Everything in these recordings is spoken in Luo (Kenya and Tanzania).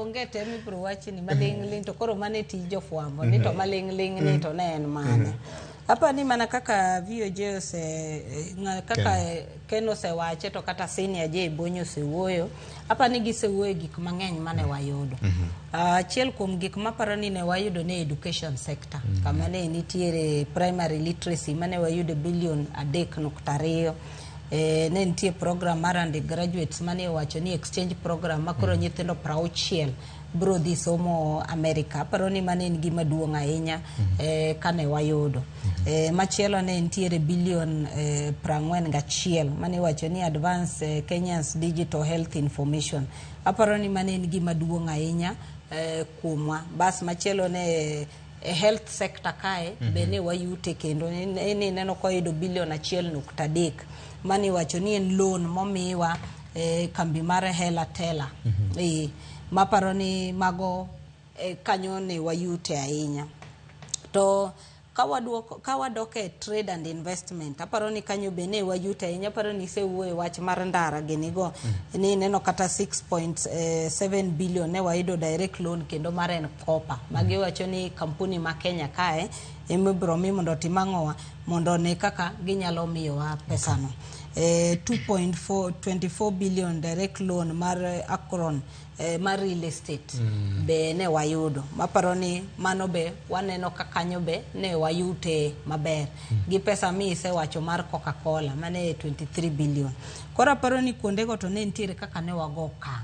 Onge tem ibiro wachni maling' ling' to koro mano e tij jofwambo ni to maling' ling' ni to ne en mane. Apa ni mana kaka VOJ ose kaka Ken osewache to kata Senior J Bonyo osewuoyo, apa ni gisewuoyo gik mang'eny mane wayudo. Achiel kuom gik maparo ni ne wayudo ne education sector, kama ne nitiere primary literacy mane wayudo bilion 3.2. Ne nitie program mar undergraduates mane owacho ni exchange program ma koro nyithindo 60 biro dhi somo America. Aparo ni mano en gima duong' ahinya kane wayudo. Machielo ne nitiere bilion 41 mane iwacho ni advance Kenyans digital health information. Aparo ni mano en gima duong' ahinya kuomwa. Bas machielo ne e health sector kae be ne wayute kendo ni neno koyudo bilion 1.3 mane iwacho ni en loan momiwa kambi mar Hela Tela. Maparo ni mago kanyo ne wayute ahinya. To ka wadok e trade and investment, aparo ni kanyo be ne wayute ahinya. Aparo ni isewuoyo e wach mar ndara ginigo ni neno kata 6.7 billion ne wayudo direct loan kendo mar M-Kopa. Magi wacho ni kampuni ma Kenya kae ema ibiro mi mondo otim ang'owa mondo one kaka ginyalo miyowa pesano. 2.4 24 billion direct loan mar Akron mar real estate be ne wayudo. Maparo ni mano be waneno ka kanyo be ne wayute maber gi pesa mi isewacho mar Coca-Cola mane 23 billion. Koro aparo ni kuondego to ne nitiere kaka ne wago okang'.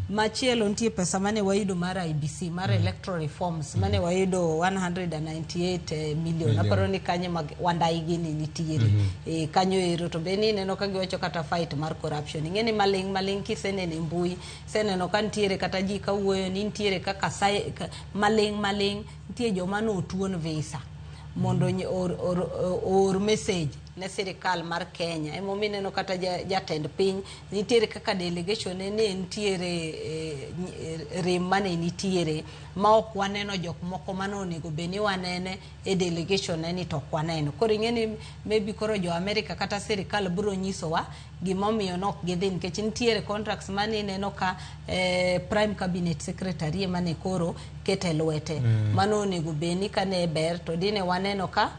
Machielo nitie pesa mane wayudo mar IEBC mar electoral reforms mane wayudo 198 million. Million. Aparo ni kanyo mag Wandayi gini nitiere. Kanyo ero to be ni ineno ka giwacho kata fight mar corruption. Ing'e ni maling' maling' kiseneno e mbui, iseneno ka nitiere kata ji kawuoyo ni nitiere kaka maling' maling' nitie joma notuon visa mondo or message ne sirikal mar Kenya. Emomiyo ineno kata jatend piny nitiere kaka delegation ne nitiere rem mane nitiere ma ok waneno jok moko mane onego bed ni wanene e delegation ne ni to ok waneno. Koro ing'e ni maybe koro jo America kata sirikal biro nyisowa gimomiyo nok gidhi nikech nitiere contracts mane ineno ka prime cabinet secretary ema ne koro kete lwete. Mano onego bed ni kane ber to dine waneno ka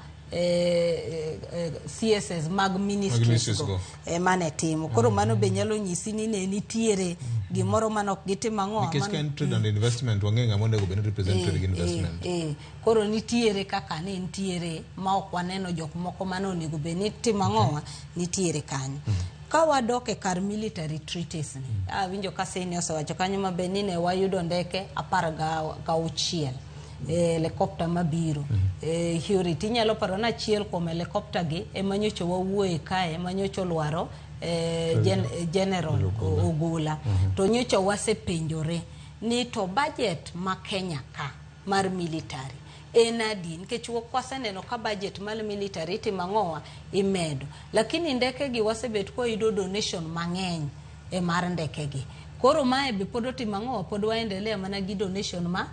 CSS mag ministries ministries go go. ema ne timo. Koro mano be nyalo nyisi ni ne nitiere gimoro mane ok gitimo ang'o Nikech ka en trade and investment, wang'e ng'ama onego bed ni represent trade gi investment. Koro nitiere kaka ne nitiere ma ok waneno jok moko mane onego bed ni timo ang'owa nitiere kanyo. Ka wadok e kar military treaties ni, awinjo ka Seni osewacho kanyo maber ni ne wayudo ndeke 16 helicopter mabiro. Huri, tinyalo paro ni achiel kuom helicopter gi ema nyocha wawuoye kae ema nyocha olwaro General Ogola. To nyocha wasepenjore ni to budget ma Kenya ka mar military en adi, nikech waseneno ka budget mar military itimo ang'owa imedo, lakini ndeke gi wasebet kwayudo donation mang'eny e mar ndeke gi. Koro mae be pod otimo ang'owa, pod waendelea mana gi donation ma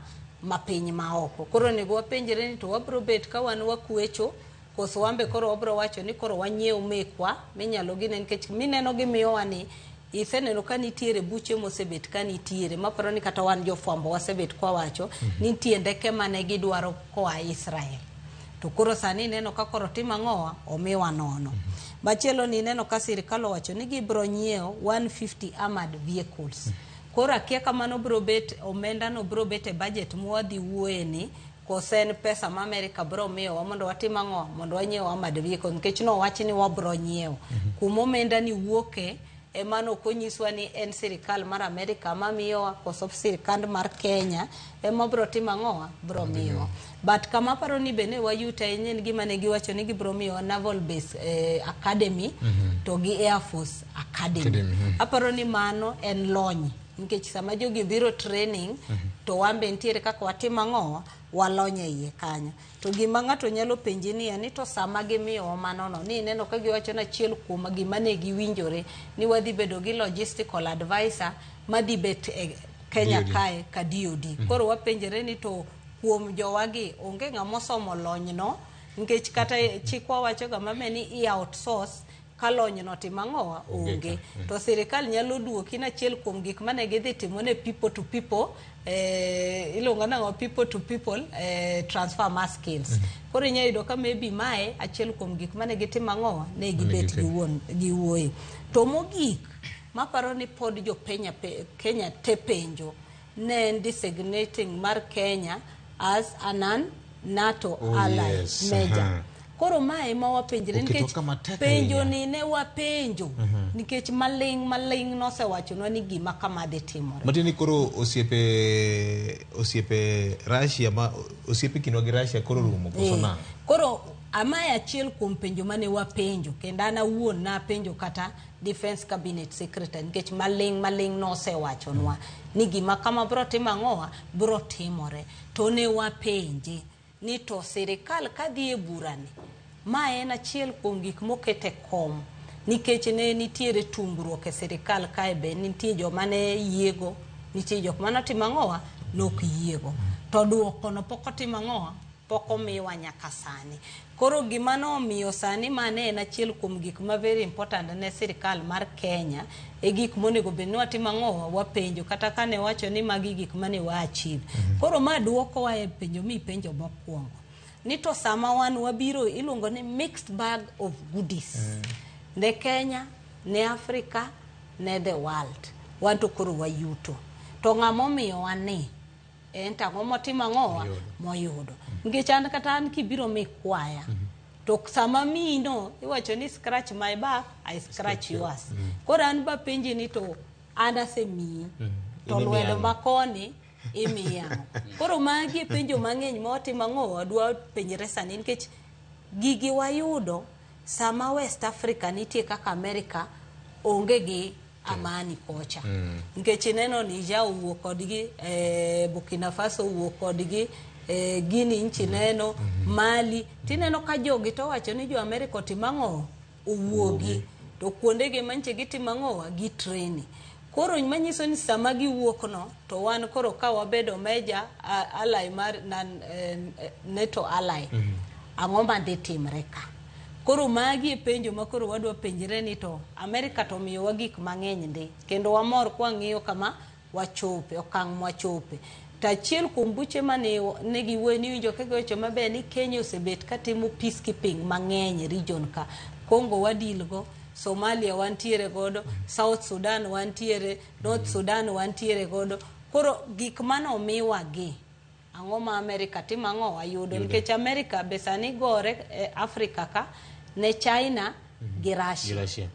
mapiny maoko. Koro onego wapenjre ni to wabiro bet ka wan wakwecho koso wambe koro wabiro wacho ni koro wanyiew mekwa minyalo gine, nikech mineno gimiyowa ni iseneno ka nitiere buche mosebet ka nitiere maparo ni kata wan jofwambo wasebet kwawacho ni nitie ndeke mane gidwaro koa Israel, to koro sani ineno ka koro timo ang'owa omiwa nono. Machielo ni ineno ka sirikal owacho ni gibiro nyiewo 150 armored vehicles. Koro akia ka mano biro bet omenda no biro bet e budget mwadhi wuoye ni kose en pesa ma America biro miyowa mondo watim ang'o, mondo wanyiew armored vehicle, nikech nowach ni wabiro nyiewo. Kuma omenda ni wuoke ema nok onyiswa ni en sirikal mar America mamiyowa koso sirikand mar Kenya ema biro timo ang'owa biro miyowa. But kama aparo ni be ne wayute ahinya en gima ne giwacho ni gibiro miyowa Naval Base Academy to gi Air Force Academy. Academy. Aparo ni mano en lony, nikech sama jogi biro training to wan be nitiere kaka watimo ang'owa walony e iye kanyo. To gima ng'ato nyalo penji niya ni to sama gimiyowa mano no ni ineno ka giwacho ni achiel kuom gima ne giwinjore ni wadhi bedo gi logistical advisor madhi bet e Kenya DOD. kae ka DOD. Koro wapenjre ni to kuom jowagi onge ng'ama osomo lony no, nikech kata chikwa wacho ga mame ni i outsource. ka lony no timo ang'owa Onge onge ka. To sirikal nyalo duoki ni achiel kuom gik mane gidhi timo ne people to people, iluongo nang'o, people to people transfer mar skills. Koro inyalo yudo ka maybe mae achiel kuom gik mane gitimo ang'owa ne gibet gi wuon giwuoye. To mogik maparo ni pod jo Kenya, Kenya te penjo ne en designating mar Kenya as a non NATO Oh, ally yes. major. Koro mae ema wapenjre Oketwa nikech kama tek penjo ahinya. ni ne wapenjo nikech maling maling nosewachonwa ni gima kama dhi timore. Matiende ni koro osiepe Russia, ma osiepe kindwa gi Russia koro rumo koso nang'o? Koro amae achiel kuom penjo mane wapenjo, kendo an awuon napenjo kata Defense Cabinet Secretary, nikech maling maling nosewachonwa ni gima kama bro timo ang'owa bro timore. To ne wapenje ni to sirikal kadhi e burani, ma en achiel kuom gik moket e kom, nikech ne nitiere tungruok e sirikal kae, be nitie joma ne yiego, nitie jok mane otimo ang'owa nok yiego, to duoko no pok otimo ang'owa, pok omiwa nyaka sani. Koro gima nomiyo sani mane en achiel kuom gik ma very important ne sirikal mar Kenya, e gik monego bed ni watimo ang'owa wapenjo, kata kane wacho ni magi gik mane wa achieve. Koro ma duokowa e penjo mipenjo mokwongo ni to sama wan wabiro iluongo ni mixed bag of goodies ne Kenya, ne Africa, ne the world, wan to koro wayuto to ng'ama omiyowa ni en to ang'o motimo ang'owa moyudo, nikech an kata an kibiro mikwaya to sama miyi no iwacho ni scratch my back, I scratch yours. Koro an bapenji ni to an asemiyi to In imiya lwedo ang'o? makoni imiya ang'o? Koro magi e penjo mang'eny ma watimo ang'o wadwa penjre sani, nikech gigi wayudo sama West Africa nitie kaka America onge gi amani kocha, nikech ineno Niger owuok kodgi, Burkina Faso owuok kodgi, Guinea nchi neno Mali tineno ka jogi to wacho ni jo America otimo ang'o owuogi to kuondegi manche gitimo ang'owa gi training. Koro manyiso ni sama giwuok no to wan koro ka wabedo major ally mar nan, NATO ally, ang'o madhi timre ka? Koro magi e penjo ma koro wadwa penjre ni to America to miyowa gik mang'eny ndi, kendo wamor kwang'iyo kama wachope, okang' mwachope. To achiel kuom buche mane ne giwuoyo ni iwinjo ka giwacho maber ni Kenya osebet katimo peacekeeping mang'eny e region ka. Congo wadeal go, Somalia wantiere godo, South Sudan wantiere, North Sudan wantiere godo. Koro gik manomiwa gi ang'o ma America timo ang'o wayudo, nikech America be sani gore e Africa ka ne China gi Russia. Gi Russia.